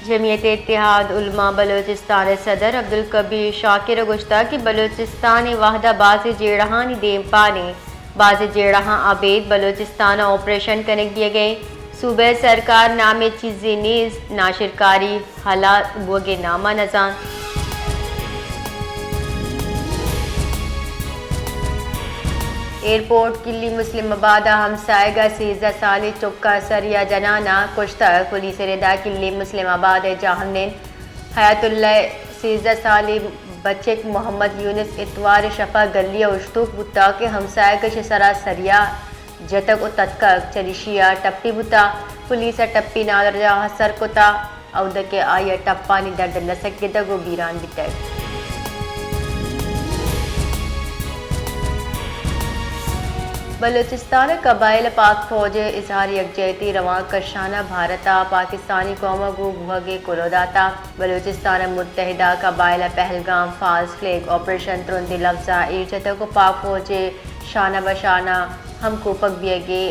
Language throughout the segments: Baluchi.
جمعیت اتحاد علماء بلوچستان ءِ صدر عبدالکبیر شاکر ءَ گوشتگ کہ بلوچستان ءِ وھد ءَ بازیں جیڑہانی دیمپان ایں، بازیں جیڑہاں ابید بلوچستان ءَ آپریشن کنگ بیگ ءَ ایں۔ صوبہ ءِ سرکار نام ءَ چیزے نیست، ناشرکاری ہلاس بوگ ءِ نام ءَ نہ زانت۔ ایئرپورٹ کلی مسلم آباد ءَ ہمساہگ ءِ سیزدہ سالیں چک ءَ سریا جنان ءَ کشتگ۔ پولیس ءِ ردا کلی مسلم آباد ءِ جاہمنند حیات اللہ ءِ سیزدہ سالیں بچک محمد یونس اتوار ءِ شپ ءَ گلی ءَ اوشتوک بوتگ کہ ہمساہگ ءَ ایشی ءِ سرا سریا جتگ ءُ تتکگ، چریشی ءَ ٹپی بوتگ۔ پولیس ءَ ٹپی نادراہ ءَ سر کتگ، اود ءَ کہ آئی ءَ ٹپانی درد نہ سگتگ ءُ بیران بیتگ۔ بلوچستان ءِ قبائل ءَ پاک فوج ءِ اظہار یکجہتی روانک کشان ءَ بھارت ءَ پاکستانی قوم ءَ گوں بوھگ ءِ کلوہ داتگ۔ بلوچستان ءِ متحدہ قبائل ءَ پہلگام فالس فلیگ آپریشن ترندیں لبزاں ایر جتگ ءُ پاک فوج ءِ شانہ بہ شانہ ہمکوپگ بیگ ءِ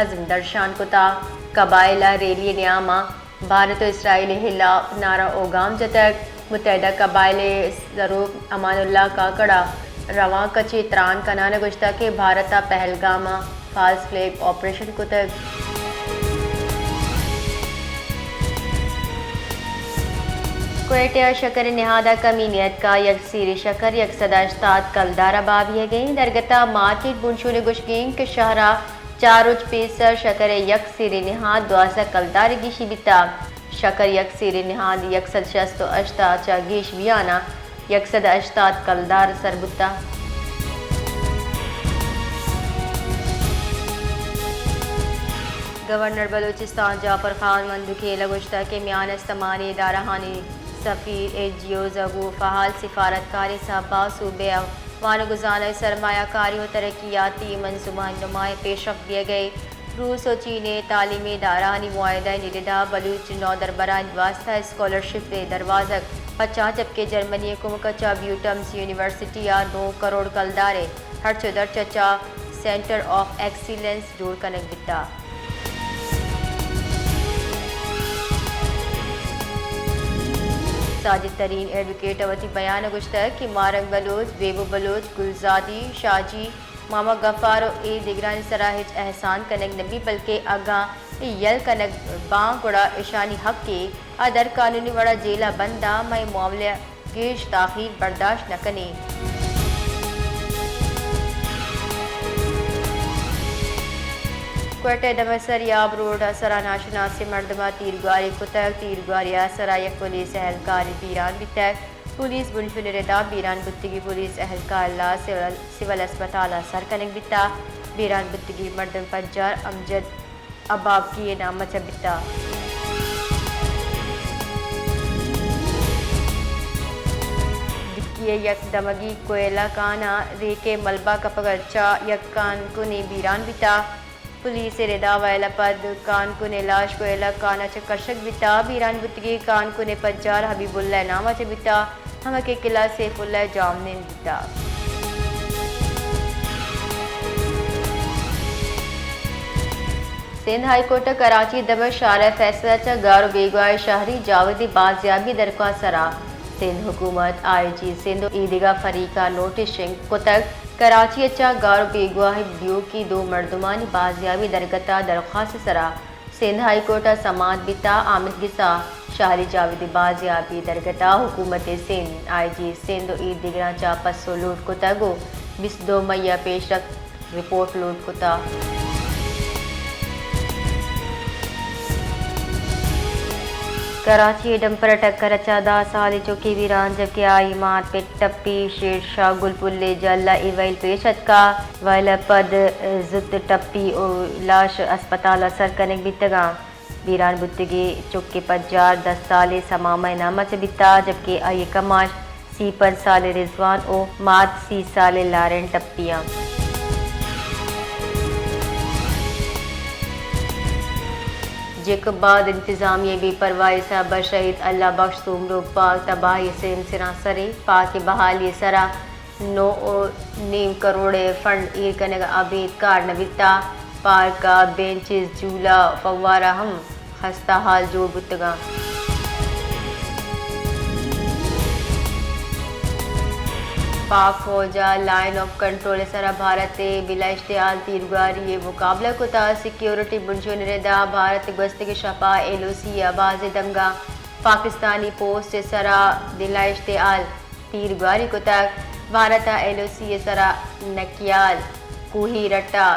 عزم درشان کتگ۔ قبائل ءَ ریلی ءِ نیام ءَ بھارت ءُ اسرائیل ءِ ہلاپ نعرہ ءُ گام جتگ۔ متحدہ قبائل ءِ سروک امان اللہ کاکڑ ءَ روانک ءَ چہ تران کنان ءَ گوشتگ کہ بھارت ءَ پہلگام ءَ فالس فلیگ آپریشن کتگ۔ کوئٹہ ءَ شکر ءِ نہاد ءَ کمی نیتکا، یک سیرے شکر یک سد ءُ ہشتاد کلدار ءَ بہا بیگ ءَ ایں۔ درگت ءَ مارکیٹ بنشون ءِ گوشگ ایں کہ شہر ءَ چار روچ پیسر شکر ءِ یک سیرے نہاد دوازدہ کلدار ءَ گیشی بیتگ۔ شکر یک سیرے نہاد یک سد شست ءُ ہشت ءَ چہ گیش بیان ءَ یک سد ءُ ہشتاد کلدار ءَ سر بوتگ۔ گورنر بلوچستان جعفر خان مندوخیل ءَ گوشتگ کہ میان استمانی ادارہانی سفیر، این جی اوز ءُ گوں فعال سفارتکاریں سھب ءَ صوبہ ءِ وانگ ءُ زانگ ءِ سرمایہ کاری ءُ ترقیاتی منظومہ نما ءِ پیشرفت بیگ ءَ روس ءُ چین ءِ تعلیمی ادارہانی معاہدہ ءِ ردا بلوچ نودربرانی واستہ اسکالرشپ ءِ دروازگ پچ اَنت، جبکہ جرمنی ءِ کمک ءَ چہ بیوٹمز یونیورسٹی ءَ نو کروڑ کلدار ءِ ہرچ ءُ درچ ءَ چہ سینٹر آف ایکسیلنس جوڑ کنگ بیتگ۔ ساجد ترین ایڈووکیٹ ءَ وتی بیان ءَ گوشتگ کہ ماہ رنگ بلوچ، بیبو بلوچ، گلزادی، شاہ جی، ماما غفار ءُ اے دگرانی سرا ہچ احسان کنگ نہ بیت، بلکیں اگاں اے یل کنگ باں گڑا اشانی حقے، آ در قانونی وڑا جیل ءَ بند اَنت، مئے معاملہ ءَ گیش تاخیر برداشت نہ کنیں۔ کوئٹہ ءِ دمسر یاب روڈ ءِ سرا ناشناسیں مردم ءَ تیرگواری کتگ۔ تیرگواری ءِ سرا یک پولیس اہلکارے بیران بیتگ۔ پولیس بنشون ءِ ردا بیران بوتگیں پولیس اہلکار ءِ لاش سول، سول اسپتال ءَ سر کنگ بیتگ۔ بیران بوتگیں مردم پجار امجد ابابکی ءِ نام ءَ چہ بیتگ۔ ڈکی ءِ یک دمگی کوئلہ کان ءَ ریک ءِ ملبہ کپگ ءَ چہ یک کانکنے بیران بیتگ۔ پولیس ءِ ردا ویل ءَ پد کانکن ءِ لاش کوئلہ کان ءَ چہ کشگ بیتگ۔ بیران بوتگیں کانکن ءِ پجار حبیب اللہ ءِ نام ءَ چہ بیتگ، ہمک ءِ کلاہ سیف اللہ ءِ جاہمنند بیتگ۔ سندھ ہائی کورٹ ءَ کراچی ءِ دمگ شارع فیصل ءَ چہ گار ءُ بیگواہ شہری جاوید ءِ بازیابی ءِ درخواست ءِ سرا سندھ حکومت، آئی جی سندھ ءُ اے دگہ فریق ءَ نوٹس شنگ کتگ۔ کراچی ءَ چہ گار ءُ بیگواہ بیوکیں دو مردمانی بازیابی ءِ درگت ءَ درخواست ءِ سرا سندھ ہائی کورٹ ءَ سماعت بیتگ۔ آمید گس ءَ شہری جاوید ءِ بازیابی ءِ درگت ءَ حکومت سندھ، آئی جی سندھ ءُ اے دگراں چہ پسو لوٹ کتگ ءُ بیست ءُ دو مئی ءَ پیش رفت رپورٹ لوٹ کتگ۔ کراچی ءَ ڈمپر ءِ ٹکر ءَ چہ دہ سالیں چکے بیران، جبکہ آئی ءِ مات پت ٹپی۔ شیر شاہ گل پل ءِ جہلا اے ویل پیش اتکگ۔ ویل ءَ پد زوت ٹپی ءُ لاش اسپتال ءَ سر کنگ بیتگ اَنت۔ بیران بوتگیں چک ءِ پجار دہ سالیں ثمامہ ءِ نام ءَ چہ بیتگ، جبکہ آئی ءِ کماش سی پنچ سالیں رضوان ءُ مات سی سالیں لارین ٹپی اَنت۔ جیکب آباد انتظامیہ ءِ بے پرواہی ءِ سبب ءَ شہید اللہ بخش سوملو ءِ پارک ءِ تباہی ءِ سیم سرانسر ایں۔ پارک ءِ بحالی ءِ سرا نو ءُ نیم کروڑ ءِ فنڈ ایر کنگ ءَ ابید کار نہ بیتگ۔ پارک ءَ بینچز، جھولا، فوارہ ہم خستہ حال جوڑ بوتگ اَنت۔ پاک فوج ءَ لائن آف کنٹرول ءِ سرا بھارت ءِ بلائشت ءِ ہال تیرگواری ءِ مقابلہ کتا۔ سیکیورٹی بنشون ءِ ردا بھارت ءَ گوستگیں شپ ءَ ایل او سی ءِ بازیں دمگاں پاکستانی پوسٹ ءِ سرا بلائشت ءِ ہال تیرگواری کتگ۔ بھارت ءَ ایل او سی ءِ سرا نکیال، کوہی رٹا،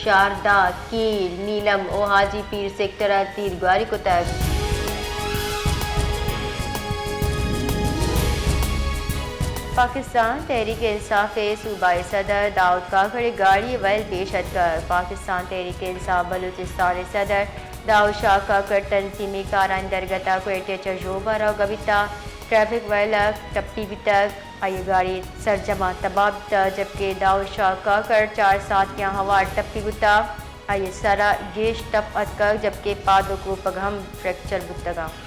شاردا، کیل، نیلم و حاجی پیر سیکٹر ءَ تیرگواری کتگ۔ پاکستان تحریک انصاف ءِ صوبائی صدر داؤد کاکڑ ءِ گاڑی ءِ ویل پیش اتکگ۔ پاکستان تحریک انصاف بلوچستان ءِ صدر داؤد شاہ کاکڑ تنظیمی کارانی درگت ءَ کوئٹہ ءَ چہ ژوب ءَ روگ ءَ بیتگ۔ ٹریفک ویل ءَ ٹپی بیتگ۔ آئی ءِ گاڑی سرجم ءَ تباہ بیتگ، جبکہ داؤد شاہ کاکڑ چار ساتکیاں ہوار ٹپی بوتگ۔ آئی ءِ سر ءَ گیش ٹپ اتکگ، جبکہ پاد و کوپگ ہم فریکچر بوتگ اَنت۔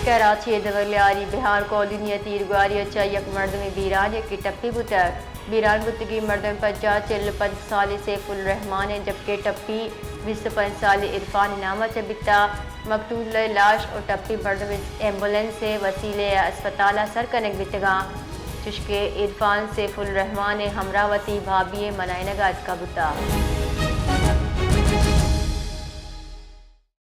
کراچی ءِ دیولیاری بہار کالونی ءَ تیرگواری ءَ چہ یک مردمے بیران، یکے ٹپی بوتگ۔ بیران بوتگیں مردم پجار چل و پنچ سالی سیف الرحمان انت، جبکہ ٹپی بیست و پنچ سالی عرفان نام ءَ چہ بیتا۔ مقتول ءِ لاش و ٹپی مردم ایمبولینس ءِ وسیلے ءَ اسپتال ءَ سر کنگ بیتگاں، چشکہ عرفان سیف الرحمان ءِ ہمراہ وتی بھابی ءِ منائینگ ءَ اتکا بوتا۔